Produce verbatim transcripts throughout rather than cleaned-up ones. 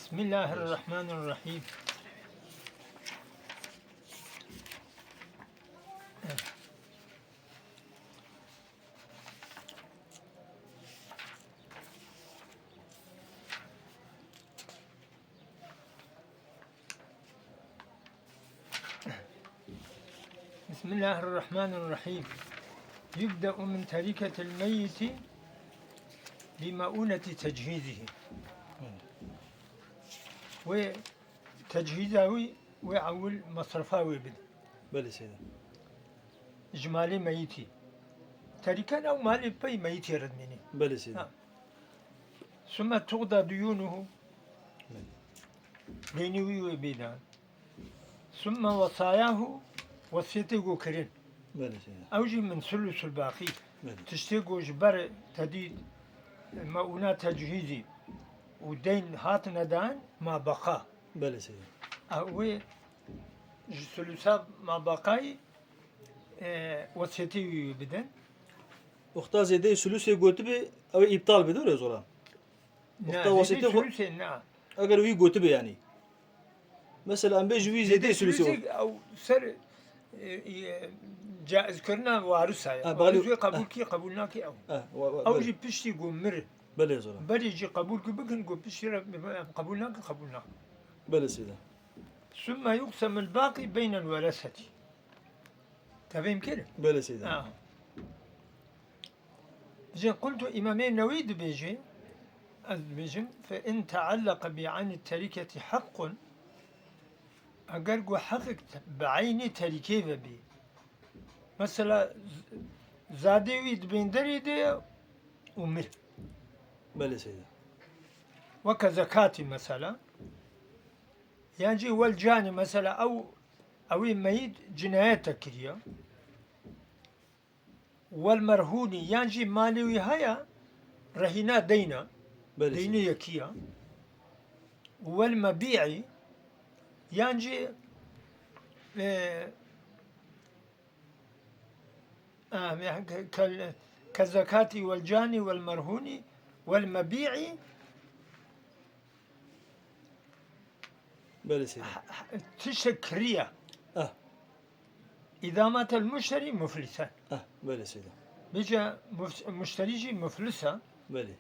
بسم الله الرحمن الرحيم. بسم الله الرحمن الرحيم. يبدأ من تركة الميت بمؤونة تجهيزه. Wê tecihîza wî, wê ewil mesrefa wê bidin. Belê seyda. Ji malê meyitî. Terîken ew malê pey meyitê re dimînî. Belê seyda. Ha. ثم تقضى ديونه. Belê. Deynê wî wê bê dan. ثم وصاياه, wesiyetê ku kirin. Belê seyda. Ew jî من ثلث الباقي. Belê. Tiştê ku ji ber tedî meûna tecihîzî û deyn hatine dan, ما بقى. Belê seyda. Ew wê ji sulusa ma beqayî, e, wesiyetê wî bidin. Wexta zêdeyê sulusê gotibe, ew ê îptal be, doğru zoran? Ne, wexta zêdeyê wesiyetê xwe sulusê ne. Eger wî gotibe yanî. Mesela em bêjin wî zêdeyê sulusê, ew ser, e, e, caizkirina warisa ye. Ha, warîs wê qebûl kî, qebûl nakî ew. Ha, wa-, wa-, ew belê. Jî piştî ku mir. Belê zoran. Berê jî qebûl ku bikin, ku piştî re em qebûl nakin, qebûl nakin. Belê seyda. ثم يقسم الباقي بين الورثة. Tefhîm kir? Belê seyda. Ha. Jî قلت, Îmamê Newî dibêje, ez dibêjim, فإن تعلق بعين التركة حق, eger ku heqek bi eynê terîkê ve bî, mesela, z-, zadê wî di bênderê de ye û mir. Belê seyda. Weke zekatî mesela. Yan jî wel canî mesela ew, ew ê meyît cinayete kiriye. Wel merhûnî, yan jî malê wî heye, rehîna deyna, belê, deynê seyda, yekî ya. Wel mebî'î, yan jî, e, e, ke-, ke-, ke zekatî wel canî wel merhûnî wel mebî'î, belê seyda, tiştek kiriye. Ah. إذا مات المشتري مفلسا. Ah, belê seyda. Bêje muf-, muşterî jî muflis e. Belê.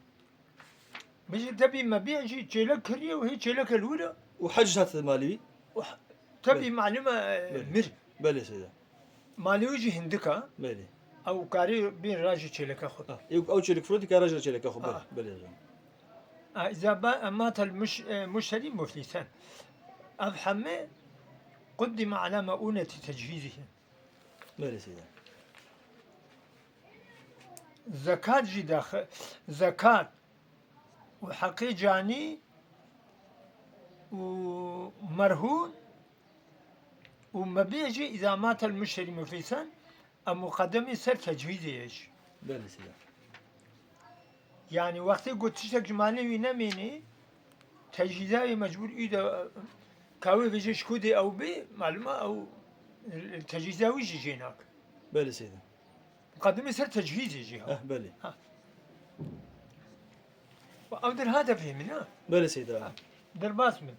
Bêje tebî mebî jî çêlek kiriye û hê çêleke li wir e. Û hec hat malî wî. Û h-, tebî, belê, malûm e, belê, mir. Belê seyda. Malê wî jî hindik e. Belê. Ew karê bê rajê çêleke xwe. Ah, ew, ew çêlek firotî ka rajê çêleke xwe. Ah. Belê, belê. Ah, إذا با-، مات المش-، e, muşterî muflisen. Ev heme قدم على مؤونة تجهيزه. Belê seyda. Zekat jî daxil, zekat û heqê canî û merhûn û mebî jî إذا مات المشتري مفلسا, em muqedemê ser tecwîzê ye jî. Belê seyda. Yanî wextê ku tiştek ji malê wî nemênî, tecwîza wê mecbûr î de, ka wê vêje ji ku dê ew bê, malûm e ew tecwîza wî jî jê nake. Belê seyda. Muqedemê ser tecwîzê jî ha. Eh, belê. Ha. Ew dir hate fêmin, ha? Belê seyda. Ha, derbas bin.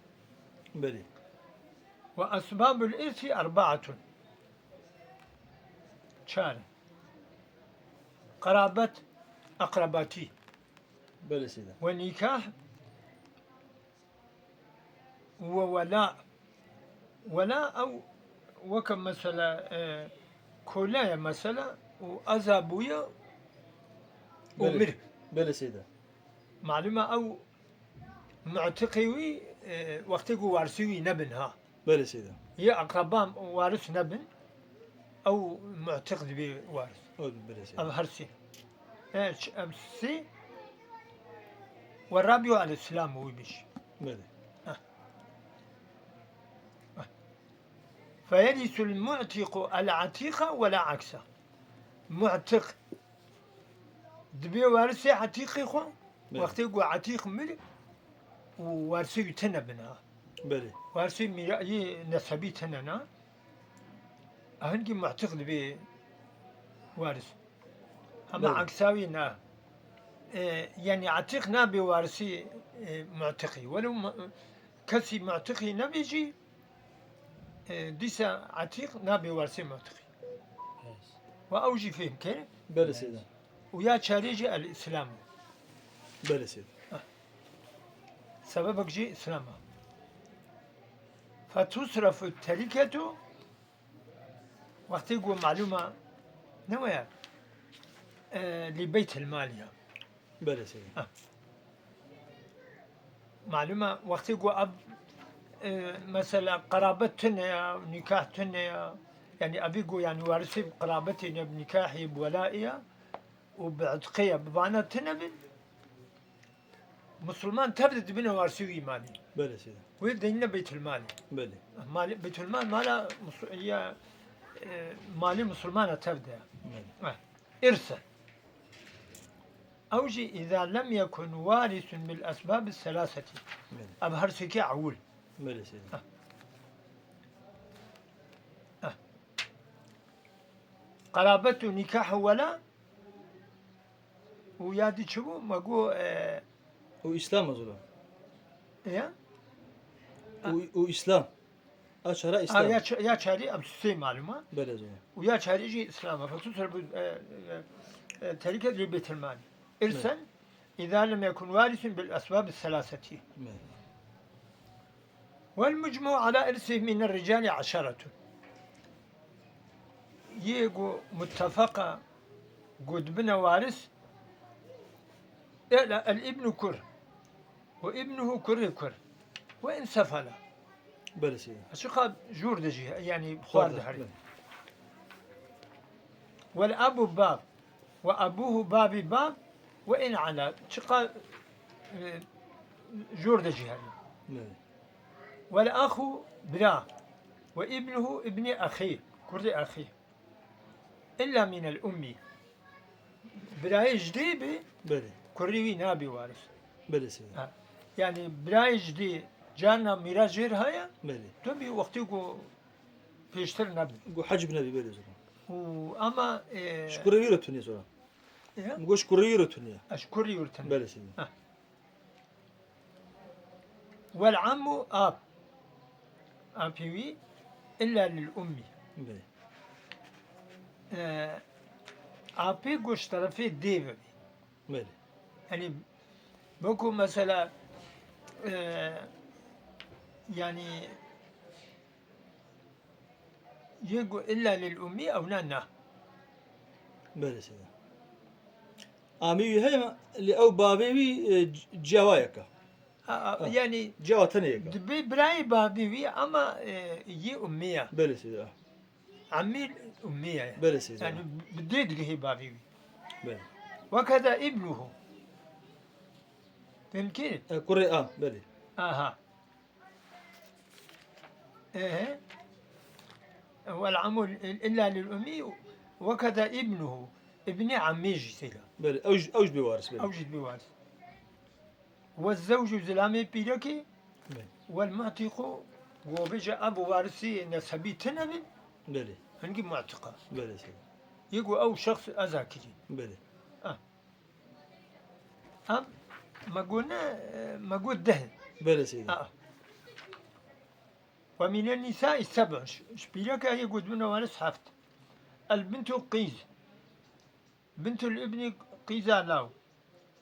Belê. وأسباب الإرث أربعة. Çar. Qerabet, eqrebatî. Belê seyda. Ve nikah ve wela. Wela ew weke mesela, e, kola ye mesela û eza bûye û, belê, mir. Belê seyda. Malûm e ew mu'tiqê wî, e, wextê ku warisê wî nebin ha. Belê seyda. Yê eqreba waris nebin, ew mu'tiq dibe waris. Ew belê seyda. Ev her sê. E, ç-, ev sê. Ve rabiu el-Îslam wî biş. Belê. Heh. Heh. فيرث المعتق العتيق ولا عكسه. Mu'tiq dibe warisê etîqê xwe, belê, wextê ku etîq mir û warisê wî tune bin ha. Belê. Warisê mîra-, yê nesebî tune na. Hingî mu'tiq dibe waris. Hema, belê, eksa wî na. E, yanî etîq nabe warisî, e, mu'tiqî. Welew mu-, kesî mu'tiqî nebê jî, e, dîsa etîq nabe warisî mu'tiqî. Ve ew jî fêhm kir. Belê seyda. Û ya çarê jî el-Îslam. Belê seyda. Sebebek jî Îslam e. Fetusrefu terîketu, wextê ku malûm e, ne waya, e, li beytil malî ya. Belê seyda. Ha. Malûm e, wextê ku ev, e, mesela qerabet tune ya, nîkah tune ya, yanî evî ku yanî warisê bi qerabetê ne, bi nîkahê, bi welayê ya û bi itqê ya, bi vana tune bin, Musulman tev de dibine warisî wî malî. Belê seyda. Wê deyne beytulmalî. Belê. Malî, beytulmal mala musu-, ya, e, malî musulmana tev de. Belê. Ha. Îrsen. Ew jî îza lem yekun warisun bil esbabi selaseti. Belê. Ev her sêkê ewil. Belê seyda. Ha. Ha. Qerabet û nîkah û wela Û ya dî çi bû? Me got, e, Û Îslam e zora. Ya? Û, û Îslam. A çara A, Îslam. Ya ç-, ya çarî ev sê malûm e. Belê zora. Û ya çarî jî Îslam e. Fetusrefu, e, e, e, terîket li beytilmal. Îrsen, îza lem yekun warisun bil esbab selaseti. Belê. Wal mucmu ala irsih min ricali eşaretun. Yê ku muttefeqa ku dibine waris, ela el ibnu kur. Ve ibnuhu kurê kur. Ve in sefela. Belê seyda. Çiqa jûr de jî, yanî xwar de herî. Belê. Wal abu bab. Ve abuhu babi bab. Ve in ala. Çiqa, e, jûr de jî herî. Belê. Wal axu bira. Ve ibnuhu ibni axî. Kurdê axî. Îlla minel ummî. Birayê ji dê be, Belê. Kurî wî nabî waris. Belê seyda. Ha. Yanî birayê ji dê carna mîras jêr haya, Belê. Tu bî wextê ku pêştir nebî. Ku hecb nebî, belê zora. Û ama, e, Ji kurê wî re tune zora. Ya? Min got ji kurê wî re tune. Ji kurî wî re tune. Belê seyda. Ha. Wal ammu ap. Apê wî illa lil ummi. Belê. Ee, apê ku ji terefê dê bibî. Belê. Yanî, wekû mesela, ee, yanî, Yê ku illa lil ummî, ewna na. Belê seyda. Amî wî heye, lê ew bavê wî, e, c-, ciya wa yek e. A, a, Ha. Yanî Ciya wa tenê yek e. Dibê birayê bavê wî ama, e, yê ummî ya. Belê seyda. Amî ummî ya. Belê seyda. Yanî bi dê digihê bavê wî. Belê. Wekeda ibnuhu. Fehmkî? E, kurê a, belê. Aha. Ehe. Wal ammu illa lil ummi, wekeda ibnuhu. Ibnî ammî jî seyda. Belê, ew jî, ew jî bê waris, belê. Ew jî bê waris. Ve zewcu, zilamê pîrekî, Belê. Wal mu'tiqu, go bêje ev warisî nesebî tine bin, Belê. Hingî mu'tiqa. Belê seyda. Yê go ew şexs eza kirî. Belê. Ah. Em, me got ne, me got deh. Belê seyda. Aa. Ve mînen nîsâî seb'un. Ji, ji pîreka yê got bûne waris heft. El bintu qîz. Bintul ibnî qîza law.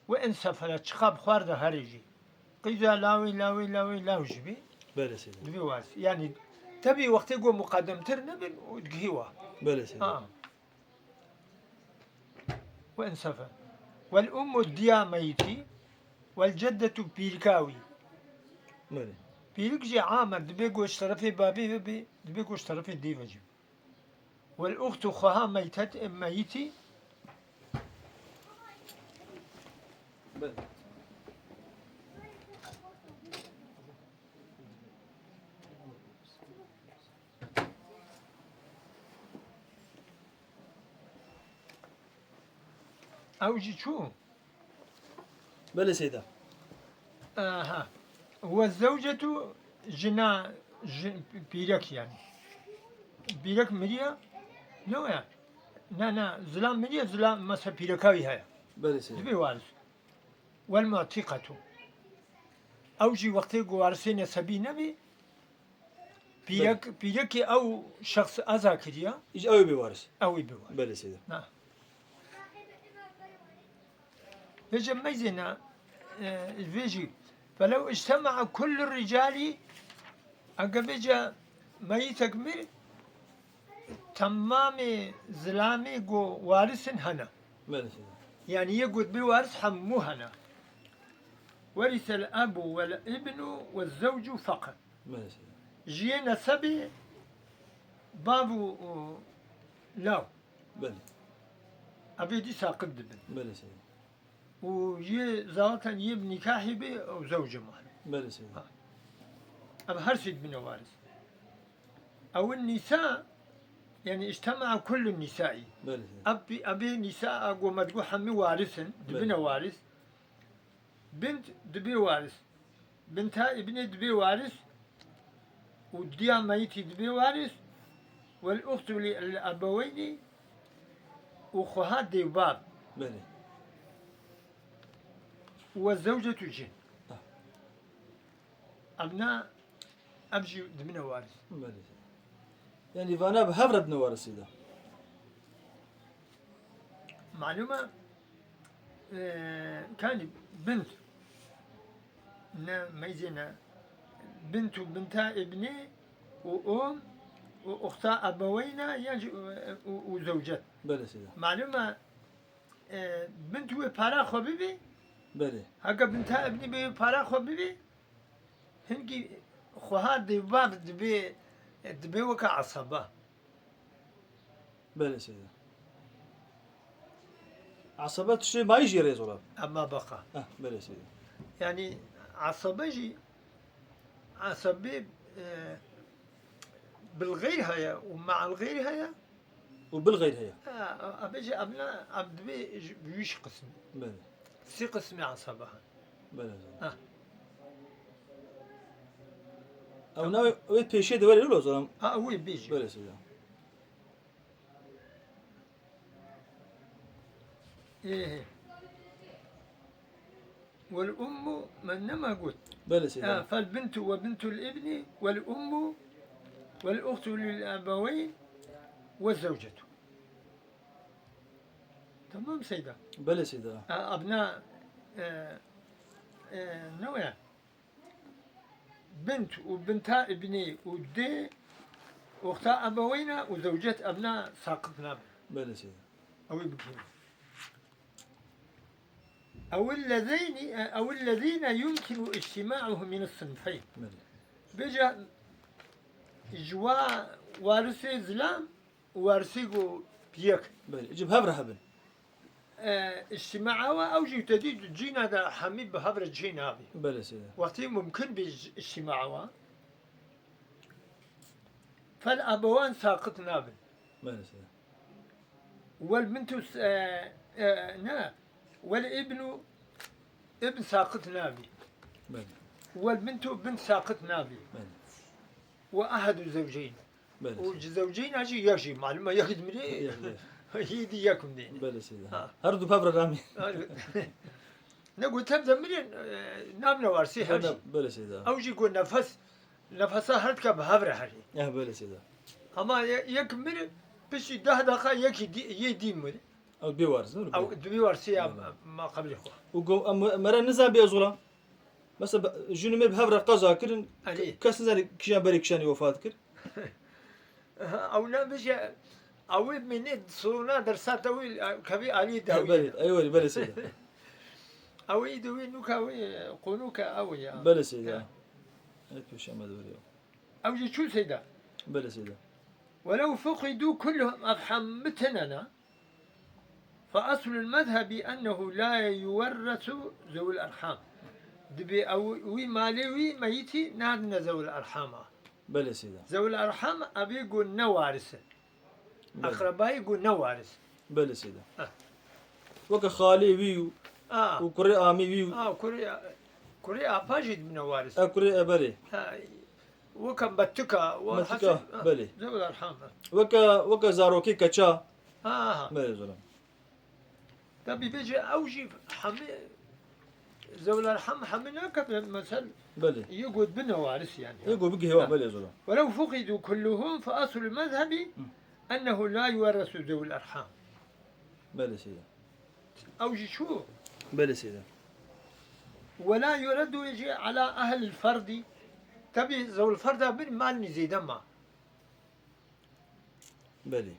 Ve in sefela çiqa bi xwar de herê jî. Qîza lawê, lawê, lawê, law jî bî. Belê seyda. Dibî waris. Yanî tebî wextê got muqedemtir nebin û digihî wa. Belê seyda. Aa. Ve insefe. Vel ummu diya meyitî, vel ceddetu pîrika wî. Belê. Pîrik jî am e, dibê ku ji terefê babê ve bê, dibê ku ji terefê dê ve jî. Vel uxtu xweha meytet, meyitî. Belê. Ew jî çû? Belê seyda. Aha. Ve zewcetu jina, ji-, pîrek yanî. Pîrek miriye? Ne ya? Na, na, zilam miriye, zilam mesela pîreka wî heye. Belê seyda. Dibê waris. Wel mu'tîqetu. Ew jî wextê ku warisê nesebî nebî, pîrek, pîrekî ew şexs eza kiriya, Îc ew ê bê waris. Ew ê bê waris. Belê seyda. Na. Vêce meyzêne, e, vê jî, felew ictema'a kullu ricalî, ege vêce meyitek mir, temamê zilamê ku warisin hene. Belê seyda. Yani yê ku dibê waris hemû hene. Werisel ebu wel ibnu we zewcu feqet. Belê seyda. Ji yê nesebê bav û, û law. Belê. Evê dî saqit dibin. Belê seyda. Û yê zaten yê bi nîkahî bê ew zewce mane. Belê seyda. Ha. Ev her sê dibine waris. Ew nîsa, yani ictema'a kullu nîsaî. Belê seyda. Ev, ev nîsa a ku me digot hemî waris in, dibine Belê. waris. Bint dibê waris. Binta îbnê dibê waris. Û diya meyitî dibê waris. Wel uxtu li, li ebeweynî û xweha dêvbab. Belê. Û we zewcetu jin. Ah. Evna, ev jî dibine waris. Belê. Yani vana bi hev re dibine waris seyda. Malum e, e, kanî bint, ne meyzê ne, bint û binta îbnê û um û uxta ebeweyna ya jî, û, û, û zewcet. Belê seyda. Malum e, e, bint wê para xwe bibê. Belê. Heke binta îbnê bê wê para xwe bibê, hingî xweha dêvbab dibê, dibê weke eseba. Belê seyda. Esebe tiştê mayî jî rêz ola. Ema beqa. Eh, belê seyda. Yani esebe jî, esebe, e, bil xeyr heye û me'al xeyr heye. Û bil xeyr heye. Ha, a, a bêje evna, ev dibê ji, ji wî qismî. Belê. Sê qismê esebe hene. Belê seyda. Ha. Ew na wê pêşê de were lo zalim. Ha, ew ê bêjî. Belê seyda. Ê. Wel ummu, me nema got. Belê seyda. Ha, fel bintu we bintul ibni, wel ummu, wel uxtu lil ebeweyn, we zewcetu. Tamam seyda. Belê seyda. Ha, abna, e, e, ne were? Bint û binta ibnê û dê uxta ebeweyna û zewcet evna saqit nabe. Belê seyda. Ew ê bigihîne. Ew ellezîne, ew ellezîne yumkinu îctima'uhum min sinfeyn. Belê. Bêje ji wa warisê zilam û warisê ku piyek. Belê. Ji bi hev re hebin. E, îctimaa wa ew jî te dî cîna de hemî bi hev re cî nabî. Belê seyda. Wextî mumkin bî îctimaa wa, fel abewan saqit nabin. Belê seyda. Wel bintu s-, e, e, ne, wel ibnu ibn saqit nabî. Belê. Wel bintu bint saqit nabî. Belê. Ve ahedu zewceyn. Belê. Û ji zewceyna jî yek jî, malum e, yek dimirê, Yek, yek. Yî dî yek hûn dê. Belê seyda. Ha. Her du hev re ramî. Ha. Ne ku tev de mirin, e, nabine warisê her jî. Belê seyda. Ew jî ku nefes, nefesa her dike bi hev re herî. Eh, belê seyda. Ama ye-, yek mir, piştî deh deqa yekî dî, yê dî mir. Ew bê waris, ne? Ew dibê warisê ya Belê. ma qebrê xwe. Û go-, em, mere nizan bê zola. Mesela, be-, jin û mêr bi hev re qeza kirin, Erê. ke-, kes nizane kîjan berê kîjanî wefat kir. Ew ne bije, ew ê mînê sona dersa te wî, kevî alî de He, wî. belê, ey welî, belê seyda. Ew ê de wî nûka wî, qonûka ew ya. Belê seyda. Ya. Hep pêşe me de were. Ew jî çû seyda. Belê seyda. Welew fuqidû kulluhum, ev hemû tinena. Fe eslul mezhebi ennehu la yuwerresu zewil erham. Dibê ew, wî malê wî meyitî nadine zewil erhama. Belê seyda. Zewil erham evê ku ne waris e. Belê. Eqrebayê ku ne waris. Belê seyda. Ah. Weke xalê wî û, Ah. û kurê amê wî û Ah, kurê, kurê apa jî dibine waris. E, kurê eberê. Ha, weke metika, we Metika, hasib, ha, belê. Zewil erham, ha. Weke, weke zarokê keça. Ha, ha. Belê zolam. Tabî bêje ew jî hemî Zewil erham hemî nake, mesel, Belê. yê got bine waris yani. Yê got bigihê wan, belê zoran. ولو فقدوا كلهم فأصل المذهب أنه لا يورث ذوي الأرحام. Belê seyda. Ew jî çû. Belê seyda. ولا يرد يجي على أهل الفرد. Tabi zewil ferda bin mal nîzêde ma. Belê.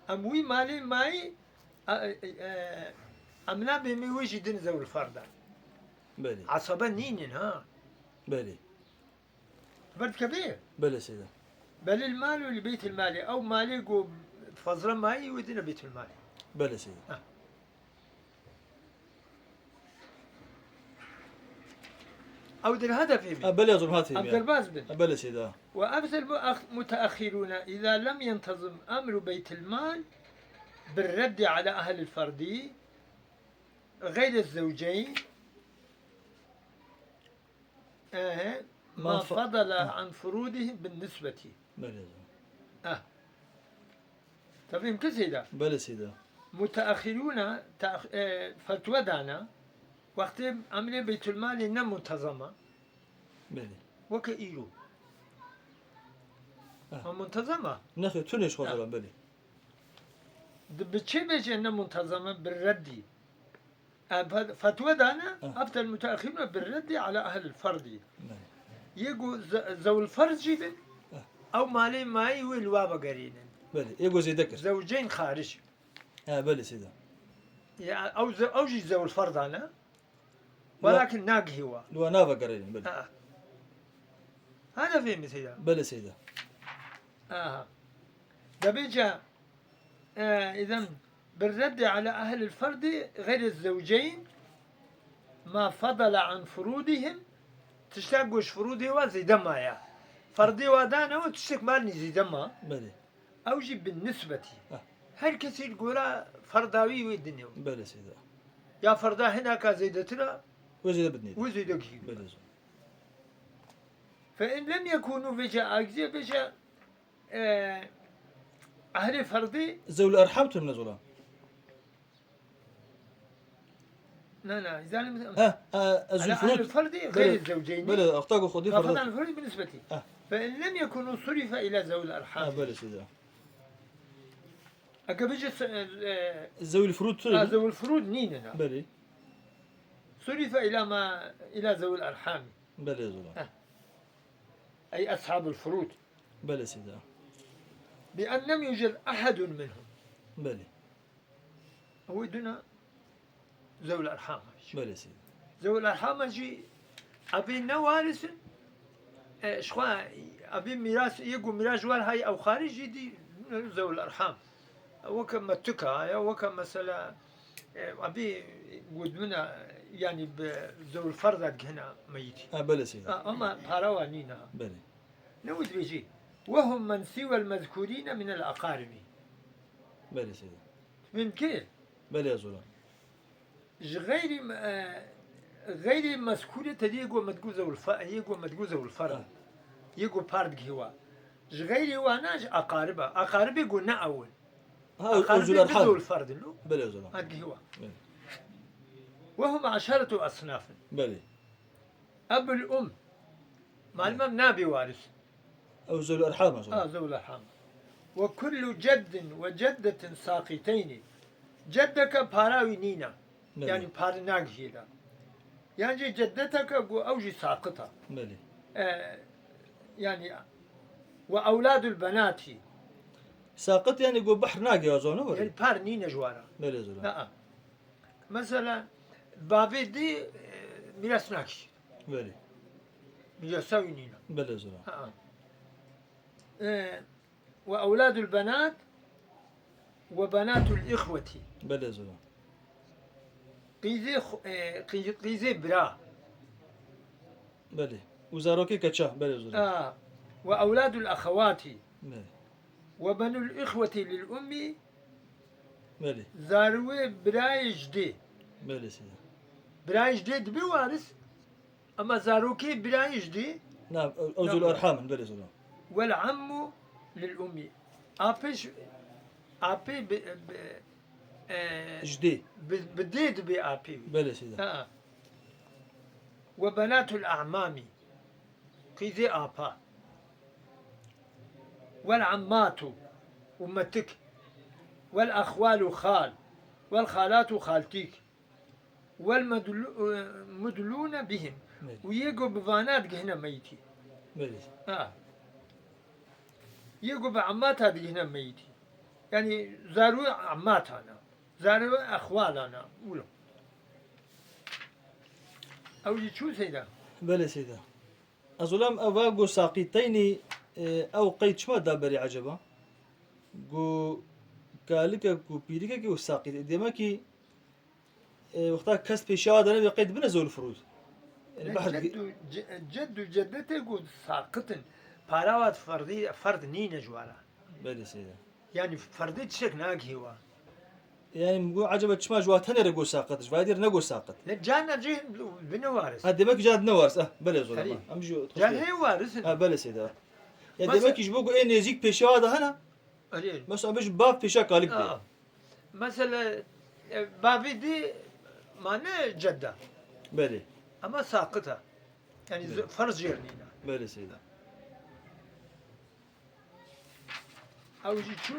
Em wî malê mayî, e, e, e, em nabê me wê jî din zewil ferda. Belê. Asaba nînin ha. Belê. Ber dikevê. Belê seyda. بل المال لبيت المال. Ew malê ku fazla mayî wê dine beytulmalê. Belê seyda. Ew dir hedefê min. Ha, belê zoran hatê Em ya. derbaz bin. Ha, belê seyda. وأفتى المتأخرون إذا لم ينتظم أمر بيت المال بالرد على أهل الفرد غير الزوجين إيه، ما ما ف- فضل عن فروضه بالنسبة. Belê zoran. Ah. Tefhîm kesê de. Belê seyda. Muteahhirûna te- e, fetwe dana, wextê emrê Beytulmalê ne muntezama, Belê. weke îro. Ah. Ma muntezama? Nexê, tune ji xwe zoran, belê. Di bi çê bêje ne muntezama, bi reddî. E, fe- fetwe dana, Ah. Eftel muteahhirûna bi reddî ala ehlil ferdî. Belê. Yê ku ze- zewil ferz jî bin, Ah. ew malê mayî wê li wa vegerînin. Belê. Yê ku zêde kir. Zewceyn xaric. Ha, belê seyda. Ya, ew, ze- ew jî zewil ferda ne? Welakin nagihê wa. Li wa navegerînin, belê. Ha. Hana fehmî seyda. Belê seyda. Aha. Debêca, e, îdem, bi reddî ala ehlil ferdî xeyrî zewceyn ma fedala an furudihim, tişta ku ji furudê wa zêde maya. Ferdê wa dane û tiştek mal nî zêde ma. Belê. Ew jî bin nisbetî. Ah. Her kesî li gora ferda wî wê dinê. Belê seyda. Ya ferda hinaka zêdetir a, Wê zêde bidinê. wê zêde gihî. Belê zoran. Fe in lem yekûnû vêce agizê vêce, e, ehlê ferdê. Zewil erham tune zoran. Na, na, zalim. Ha, ha, ez Ala furud. ehlil ferdê xeyrî zewceyni. Belê, axta ku xwedî Mafedan ferda. ferdê bi nisbetî. Ha. Fe in lem yekûnû surife ila zewil erham. Ha, belê seyda. Eke bêje se- e, Zewil furud ha, tune. zewil furud nîne na. Belê. Surife ila ma, ila zewil erhami. Belê zoran. Ey ashabul furud. Belê seyda. Bi en lem yujed ehedun minhum. Belê. Ew duna zewil erham. Belê seyda. Zewil erhama jî abî ne waris in. E, ji xwe abî mîras, yê ku mîras ji wan hay ew xarî jî dî zewil erham. Weke me tika ya, weke mesela, e, abî gudmina, yani bi zewil ferda digihina meyîtî. Ha, belê seyda. Ha, ama para wa nîna. Belê. Ne wî dibêjî? Wehum men siwel mezkûrîne minel aqaribi. Belê seyda. Mimkîn. Belê zoran. Ji xeyrî, e, xeyrî mezkûrê te diyê ku medgû zewil fe-, yê ku medgû zewil fer. Ha. Yê ku par digihî wa. Ji xeyrî wana ji aqariba. Aqaribê ku ne ew in. Ha, ew, ew Aqaribê zewil ne erham. zewil ferdin lo. Belê zoran. Ha digihî wa. Evet. Wehum eşeretu esnafin. Belê. Ebul um. Malmem nabê waris. Ew zewil erham e zoran. Ha, zewil erham. Ve kullu ceddin ve ceddetin saqiteyni. Ceddeke para wî nîne. Belê. Yani para nagihê de. Yani ceddeteke ku ew jî saqit e. Belê. E, yani ve ewladul benati. Saqit yani ku behr nagê ya zoran, ne were? Yani par nîne ji wara. Belê zoran. Ha. Mesela bavê dê, e, mîras nakî. Belê. Mîrasa wî nîne. Belê zoran. Ha. E, ve ewladul benat ve benatul ihweti. Belê zoran. Qîzê xu-, e, qî-, qîzê bira. Belê. Û zarokê keça, belê zoran. A, ve ewladul exewati. Belê. Ve benul ihweti lil ummi. Belê. Zarwê birayê ji dê. Belê seyda. Birayê ji dê dibe waris. Ama zarokê birayê ji dê. Na, ew, ew zewil erham in, belê zoran. Vel ammu lil ummi. Apê ji, apê bi, bi, e, Ji dê. bi, bi dê dibe apê wî. Belê seyda. Ha. Ve benatul a'mami, qîzê apa. Vel ammatu, û metik. Vel axwalu xal. Vel xalatu xaltîk. Vel medlu-, mudlûne bihim. Belê. Û yê ku bi vana digihine meyîtî. Belê. Ha. Yê ku bi ammata digihine meyîtî. Yanî zarû ammatan e. Zarû exwalan e. Wilo. Ew jî çû seyda? Belê seyda. Ez olem eva ku saqîteynî, e, ew qeyd çima da berî eceba? Ku kalikek û pîrikekî û saqît. Demekî, e, wexta kes pêşiya de nebe qeyd bine zol firûd. Yani Ne, bahs ced û ce-, ced û cedetê ku saqit in. Para wat ferdî, ferd nîne ji wara. Belê seyda. Yani ferdê tiştek nagihê wa. Yani min got, eceba çima ji wa tenê re got saqit, ji vayê dî re negot saqit. Ne, carna cih bine waris. Ha, demek ki carna dine waris. Ah, belê zor. Erê. Em jî Can hê waris in. Ha, belê seyda. Ya Mesela demek ki ji bo ku ê nêzîk pêşiya de hene. Erê. Mesela em bêjin bav pêşiya kalik de. Ha. Mesela, e, bavê dî mane cedda. Belê. Ama saqit e. Yani Belê. z-, ferz jêr nîne. Belê seyda. Ew jî çû?